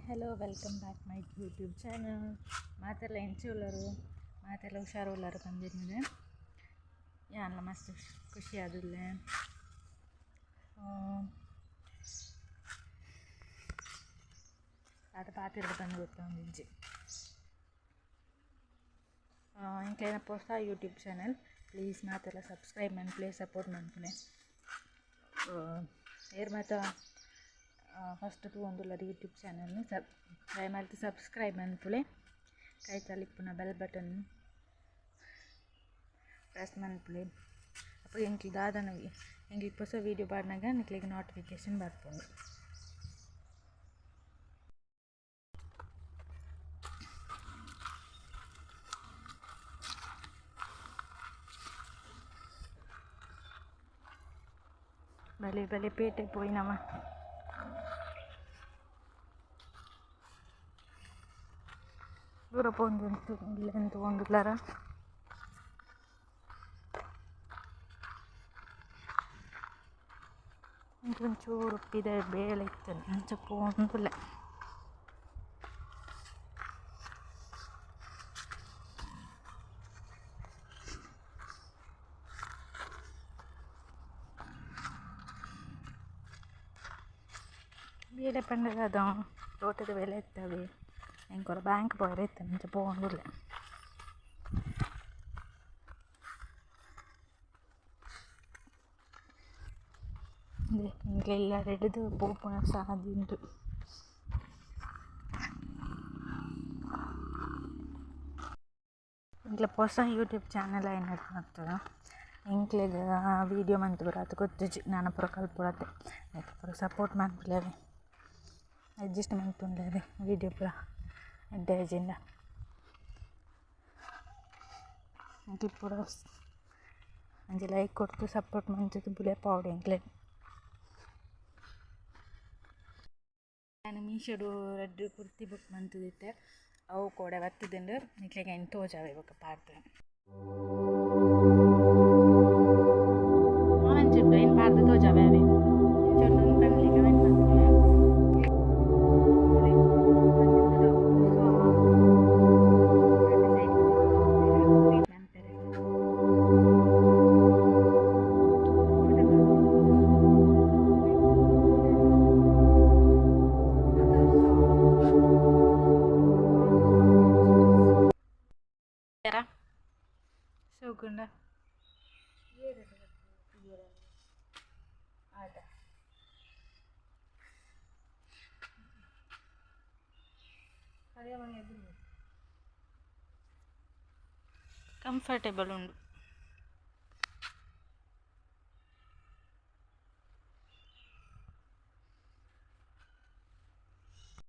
Hello welcome back my YouTube channel. ಮಾತೆಲ್ಲ ಎಂಚ ಉಲ್ಲರು ಮಾತೆಲ್ಲ ಹುಷಾರು ಉಲ್ಲರು ಪಂದಿನ್ನೆ ಯಾನ್ಲ ಮಸ್ತ್ ಖುಷಿ ಆದುಲ್ಲೆ. ಆತ ಪಾತೆರ್ದ ಪಂದ್ ಗೊತ್ತೊಂದಿಜ್ಜಿ. ಎಂಕ್ಲೆನ ಪೊಸ ಯೂಟ್ಯೂಬ್ ಚಾನಲ್, ಪ್ಲೀಸ್ ಮಾತೆಲ್ಲ ಸಬ್ಸ್ಕ್ರೈಬ್ ಮನ್ಪುಲೆ, ಸಪೋರ್ಟ್ ಮನ್ಪುಲೆ. ಏರ್ ಮಾತ ಫಸ್ಟ್ ತೂವೊಂದುಲ್ಲರ್ ಯೂಟ್ಯೂಬ್ ಚಾನಲ್ನ್ ದಯಮಾಲ್ತ್ ಸಬ್ಸ್ಕ್ರೈಬ್ ಮನ್ಪುಲೆ, ಕೈತಲ್ ಇಪ್ಪುನ ಬೆಲ್ ಬಟನ್ ಪ್ರೆಸ್ ಮನ್ಪುಲೆ. ಅಪಗ ಎಂಕ್ಲು ದಾದನ ಎಂಕ್ಲು ಪೊಸ ವೀಡಿಯೋ ಪಾಡ್ನಗ ನಿಕ್ಲೆಗ್ ನೋಟಿಫಿಕೇಶನ್ ಬರ್ಪುಂಡು. ಬಲೆ ಬಲೆ ಪೇಟೆ ಪೋಯಿನಮ. ದೂರ ಪೋಂದು ತೂವೊಂದುಲ್ಲಾರ. ಒಂಚೂರು ಪಿದಯಿ ಬೇಲೆ ಇತ್ತುಂಡು ಅಂಚ ಪೋವೊಂದುಲ್ಲೆ. ಬೇಲೆ ಪಂಡ ದಾದ ತೋಟದ ಬೇಲೆ ಇತ್ತವೆ, ಎಂಕೊರ ಬ್ಯಾಂಕ್ ಪೋಯೆರೆ ಇತ್ತುಂಡು ಅಂಚ ಪೋವೊಂದುಲ್ಲೆ. ಎಂಕ್ಲೆಲ್ಲ ರೆಡ್ದು ಪೋಪುನ ಸಾದಿ ಉಂಡು. ಎಂಕ್ಲೆ ಪೊಸ ಯೂಟ್ಯೂಬ್ ಚಾನಲ್ ಆಯಿನಟ್ ಮಲ್ತುನ ಎಂಕ್ಲೆಗ್ ವೀಡಿಯೋ ಮಂತ್ ಪೂರ ಆತ್ ಗೊತ್ತುಜ್ಜಿ, ನನ ಪೂರ ಕಲ್ಪೊಡಾತೆ. ಐಕ್ ಪೂರ ಸಪೋರ್ಟ್ ಮನ್ಪುಲೆ, ಅಡ್ಜಸ್ಟ್ ಮನ್ಪುನ್ಲೆ ವೀಡಿಯೋ ಪೂರ ಎಡ್ಡೆ ಆಯಿಜಿಂಡ. ಎಂಕ್ಲೆ ಪೂರ ಒಂಜಿ ಲೈಕ್ ಕೊರ್ದು ಸಪೋರ್ಟ್ ಮಂತುದು ಬುಲೆಪಾವೊಡು ಎಂಕ್ಲೆನ್. ಯಾನ್ ಮೀಶೋಡು ರಡ್ಡ್ ಕುರ್ತಿ ಬುಕ್ ಮಂತುದಿತ್ತೆ, ಅವು ಕೋಡೆ ಬತ್ತುದುಂಡು. ನಿಕ್ಲೆಗ್ ಐನ್ ತೋಜಾವೆ ಬೊಕ ಪಾಡ್ದ್. ಅಂಚುಂಡು ಐನ್ ಪಾಡ್ದ್ ತೋಜಾವೆ ಅವೆ. ಇಂಚ ಉಂಡು ಪನ್ಲೆ ಕಮೆಂಟ್ ಮನ್ಪುಲೆ. ಶೋಕುಂಡ ಆಟ ಕಂಫರ್ಟೇಬಲ್ ಉಂಡು.